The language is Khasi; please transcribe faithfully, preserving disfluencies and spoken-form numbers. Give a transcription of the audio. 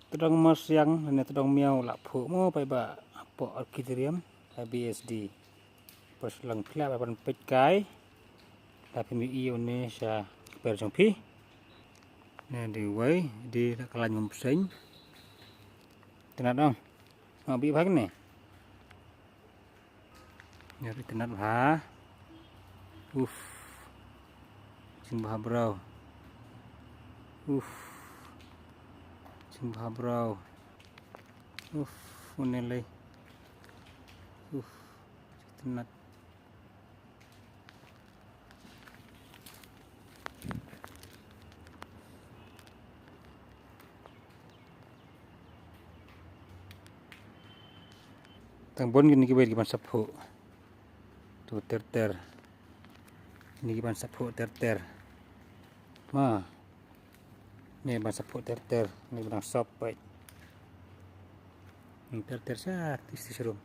Tdong Marsiang ne Tdong Miaw la phuh mo paidbah hapoh Archidrium ha B S D. Por shleng phi lah ban peit kai. La phi mih ïa une sha kper jong phi. Ne dei wei dei la ka lain mum seng. Tnat dong. Nga bi bhag ne. Ïa ri tnat bha. Uf. Jing bha bro. Uf. Jing bha bro. Uf. Une lei. Uf. Tnat. Tang bun kine ki wei ki ban sap phuh. Tu ter ter. Kine ki ban sap phuh ter ter. Ma. Ne ban sap phuh ter ter. Ne ban sap phuh. Ter ter sa ti si serum.